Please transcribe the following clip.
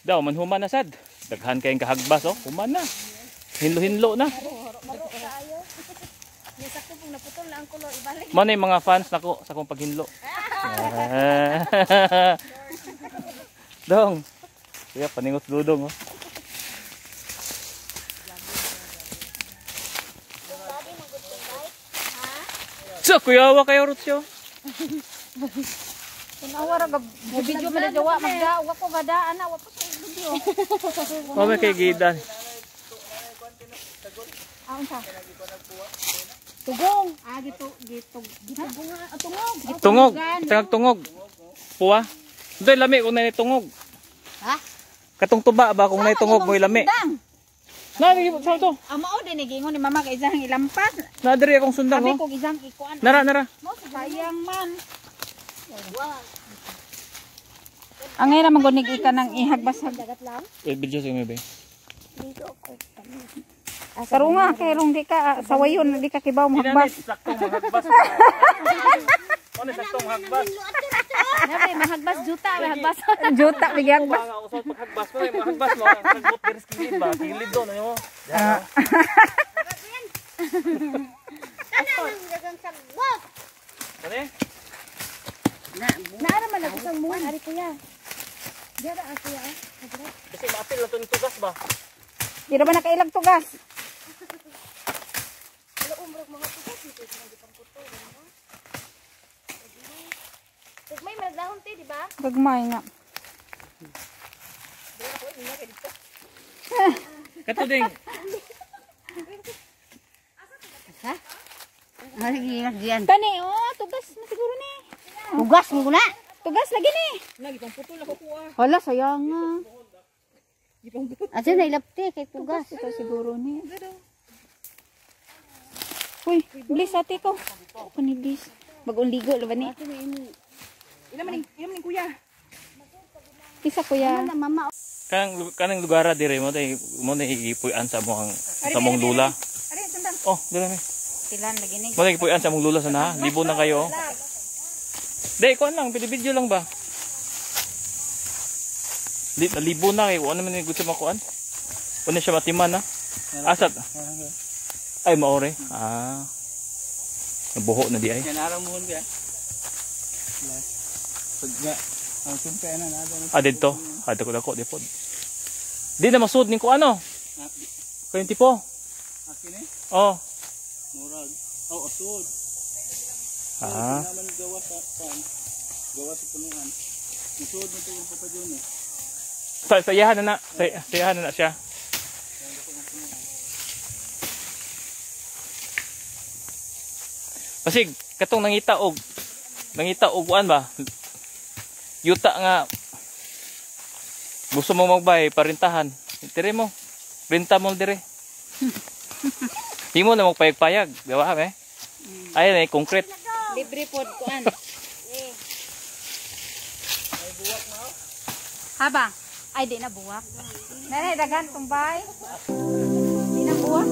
Daw man human na sad. Daghan kayong kahagbas oh, human na. Hinlo-hinlo na. Sakto pong naputol na ang kulor, ibalik. Mo na yung mga fans nako sa akong paghinlo. Dong. Kuya, paningot dudong oh. So, kuya, wa kayo Rutsyo. Kunawa ra gab video man na jawa magda wa ko gadaan na wa pa sa video. Mama kay gidan. Ah, unsa? Tugong. Ah, gitu gitu gitugong, tungog. Tungog, tagag tungog. Puwa. Doy lami kung nay tungog. Ha? Katong tuba ba kung nay tungog mo'y lami. Na di sa to. Amo o din giingon ni mama kay isang ilampas. Na diri akong sundang Abi oh. kog isang ikuan. Nara nara. Mo sayang man. Ang ngayon naman gunig ika ng ihagbasag. Eh, video sa inyo ba? Karunga kay rong di ka sawayon di ka kibaw mahagbas. Saktong mahagbas. Ano saktong mahagbas? Nabi mahagbas juta mahagbas. Juta bigyan ba? Mga usod paghagpas mo, yung mahagbas mo, ang sagbot diri sa kilid ba? Kilid doon ano mo? Ano eh? Naara man ako sa muon ari kuya. Diara ako ya. Kasi maapil na to ni tugas ba? Di ra ba nakailag tugas? Gagmay malagdahon te, di ba? Gagmay nga. Kato ding. Kani oh, tugas na siguro ni. Tugas mo na. Tugas lagi ni. Hala, sayang nga. Asa na ilapte kay tugas. Ito siguro ni. Uy, bliss ate ko. Ako ni bliss. Bagong ligo lo ba ni? Ila man ni kuya. Kisa kuya. Mama. Kanang kanang lugar dire mo tay mo na igipuy-an sa mong lula. Ari, sundang. Oh, dire mi. Tilan lagi ni. Mo na igipuy-an sa mong lula sa na. Libo na kayo. Oh. Di, kuan lang, video lang ba? Libo na kayo. Ano man yung gusto makuan? Ano siya matiman na? Asat? Ay, maore. Ah. Nabuho na di ay. Yan araw mo ba? Pag ang sumpa na na. Ah, dito. Ah, dako dako di po. Di na masud ning ko ano. Kayong tipo. Akin eh. Oh. Murag. Oh, asud. Ah. Naman gawa sa pan. Gawa sa punuan. Nasud na ito yung papa dyan eh. Sa iyahan na na. Sa iyahan na na siya. Pasig, katong nangita og kuan ba? Yuta nga gusto mo magbay parintahan. Dire mo. Renta mo dire. Di mo na magpayag-payag, di ba eh? Ayun eh, concrete. Libre pod kuan. Haba. Ay di na buwak. Nanay daghan tumbay. Di na buwak.